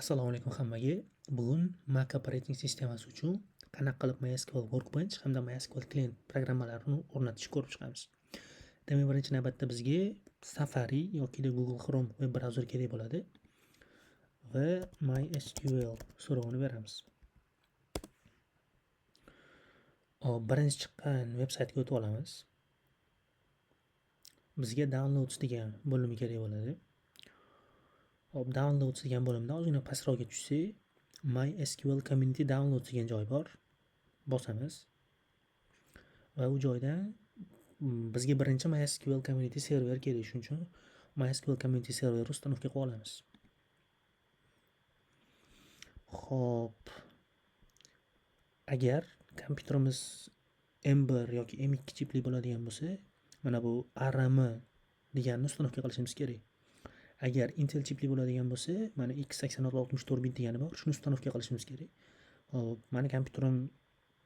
Assalomu alaykum hammaga. Bugun Mac operating sistemasi uchun qanaqa qilib MySQL Workbench hamda MySQL Client programmalarini o'rnatishni ko'rib chiqamiz. Demak, birinchi navbatda bizga Safari yoki Google Chrome web brauzer kerak bo'ladi va MySQL so'rovini beramiz. Hop, birinchi chiqqan veb-saytga o'tib olamiz. Bizga Downloads degan bo'limi kerak bo'ladi. Hop, Downloads degan bo'limda ozgina pastroqga tushsak, MySQL Community Downloads degan joy bor. Bosamiz. Va u joydan bizga birinchi MySQL Community Server kerak. Shuning uchun MySQL Community Server uстановка qilib olamiz. Hop. Agar kompyuterimiz M1 yoki M2 chipli bo'ladigan bo'lsa, mana bu ARM deganni uстановка qilishimiz kerak. Agar Intel chipli bo'ladigan bo'lsa, mana x86 64 bit degani bor, shuni uстановка qilishimiz kerak. Hop, meni kompyuterim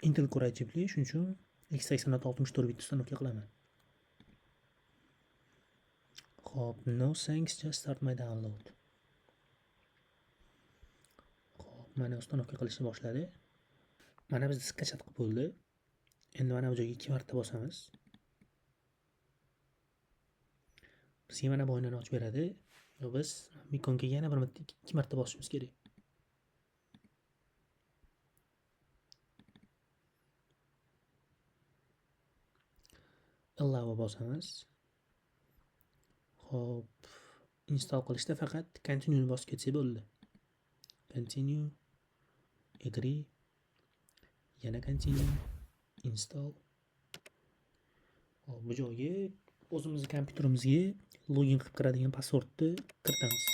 Intel Core i chipli, shuning uchun x86 64 bit uстановка qilaman. Hop, no thanks, just start my download. Hop, mana uстановка qilishni boshladi. Mana bizda skachat qilib bo'ldi. Endi mana bu joyga 2 marta bosamiz. Bizga mana bu oynani ochib beradi. Va biz ikonkaga yana bir marta, 2 marta bosishimiz kerak. Allow bosamiz. Hop, install qilishda faqat continue ni bosib ketsak bo'ldi. Continue, agree, yana continue, install. Hop, bu joyga o'zimizni kompyuterimizga login qilib kiradigan passwordni kiritamiz.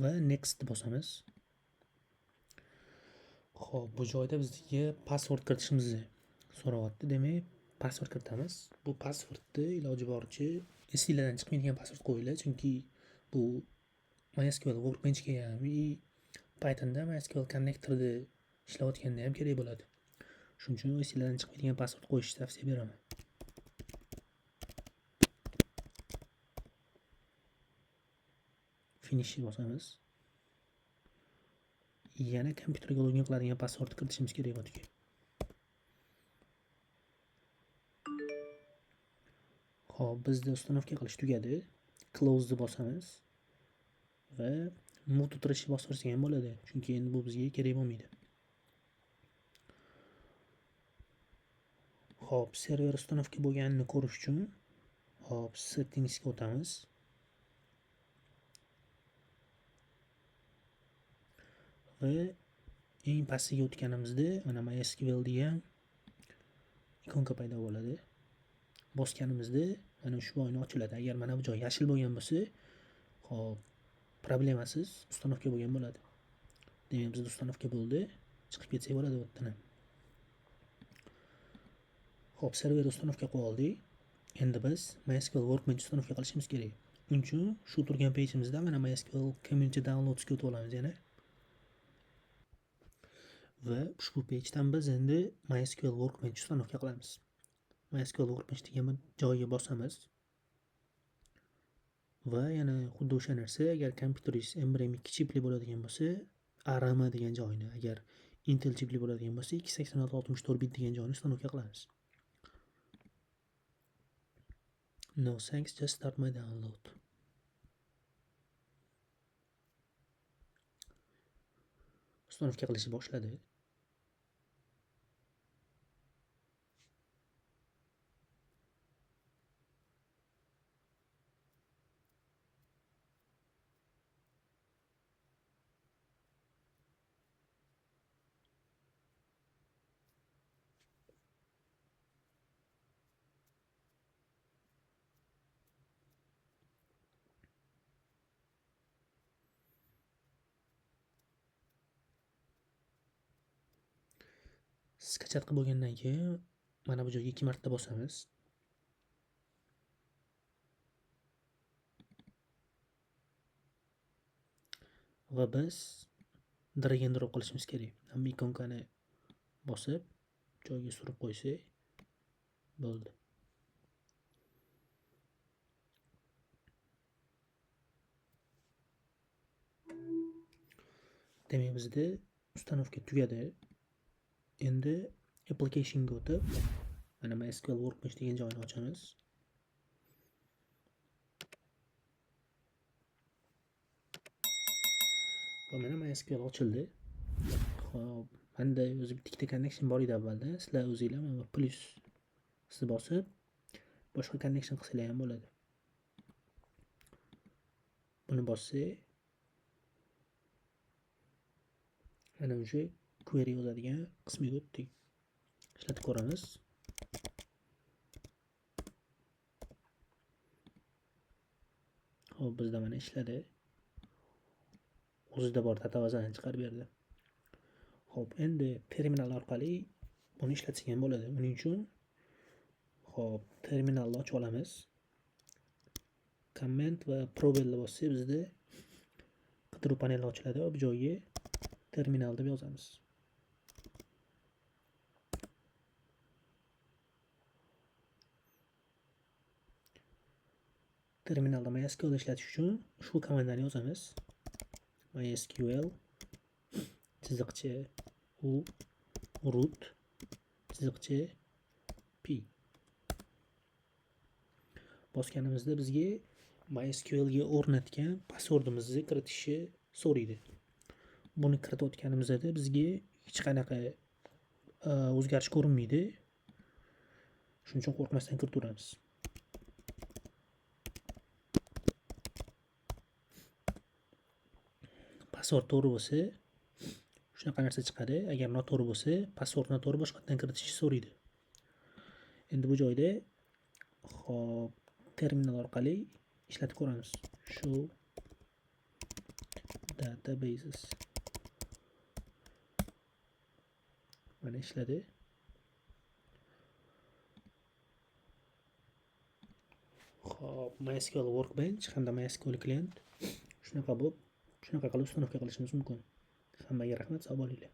Va next bosamiz. Xo'p, bu joyda bizga password kiritishimizni so'rayapti. Demak, password kiritamiz. Bu passwordni iloji boricha esinglardan chiqmaydigan password qo'yinglar, chunki bu MySQL Workbenchga ham и Pythonda MySQL connectorda ishlayotganda ham kerak bo'ladi. Shuning uchun esinglardan chiqmaydigan password qo'yishni tavsiya beraman. Finish bosamiz. Yana kompyuterga login qiladigan passwordni kiritishimiz kerak bo'ladi. Xo'p, bizda uстановка qilish tugadi. Close ni bosamiz va mute o'tirishni bosib ham bo'ladi, chunki endi bu bizga kerak bo'lmaydi. Xo'p, server uстановка bo'lganini ko'rish uchun, xo'p, settingsga o'tamiz. Va eng pastiga o'tganimizda mana MySQL degan ikonka paydo bo'ladi. Bosganimizda mana shu oyna ochiladi. Agar mana bu joy yashil bo'lgan bo'lsa, xo'p, problemasiz uстановка bo'lgan bo'ladi. Demak, bizda uстановка bo'ldi. Chiqib ketsak bo'ladi bu yerdan ham. Xo'p, server uстановка qilib oldik. Endi biz MySQL Workbench uстановка qilishimiz kerak. Buning uchun shu turgan page'imizda mana MySQL Community Downloadsga o'tib olamiz yana. Va ushbu page'dan biz endi MySQL Workbench uстановка qilamiz. MySQL Workbench degan joyga bosamiz. Va yana xuddi o'sha narsa, agar kompyuteringiz M1 M2 chipli bo'ladigan bo'lsa, ARM degan joyini, agar Intel chipli bo'ladigan bo'lsa, x86 64 bit degan joyini uстановка qilamiz. No thanks, just start my download. Uстановка qilishni boshladi. Skachat qilib bo'lgandan keyin mana bu joyga 2 marta bosamiz. Va biz drag and drop qilishimiz kerak. Hamma ikonkani bosib joyga surib qo'ysak bo'ldi. Demak, bizda ustanovka tugadi. Endi applicationga o'tib, mana MySQL Workbench degan joyni ochamiz. Va mana MySQL ochildi. Xo'p, menda o'zi bitta ikkita connection bor edi avvalda. Sizlar o'zinglar mana bu plus siz bosib boshqa connection qilsanglar ham bo'ladi. Buni bossak mana o'sha query yozadigan qismiga o'tdik. Ishlatib ko'ramiz. Xo'p, bizda mana ishladi. O'zida bor databasini chiqarib berdi. Xo'p, endi terminal orqali buni ishlatsak ham bo'ladi. Buning uchun xo'p, terminalni ochib olamiz. Command va probelni bossak bizda qidiruv paneli ochiladi va bu joyga terminal deb yozamiz. Terminalda MySQL ishlatish uchun ushbu komandani yozamiz. MySQL chiziqcha u root chiziqcha p. Bosganimizda bizga MySQL ga o'rnatgan passwordimizni kiritishni so'raydi. Buni kiritayotganimizda bizga hech qanaqa o'zgarish ko'rinmaydi. Shuning uchun qo'rqmasdan kiritaveramiz. Password to'g'ri bo'lsa, shunaqa narsa chiqadi. Agar noto'g'ri bo'lsa, password noto'g'ri boshqatdan kiritishni so'raydi. Endi bu joyda xo'p, terminal orqali ishlatib ko'ramiz. Show databases. Mana ishladi. Xo'p, MySQL Workbench hamda MySQL Client shunaqa bo'lib, shunaqa qilib ustanovka qilishimiz mumkin. Hammaga rahmat, sog' bo'linglar.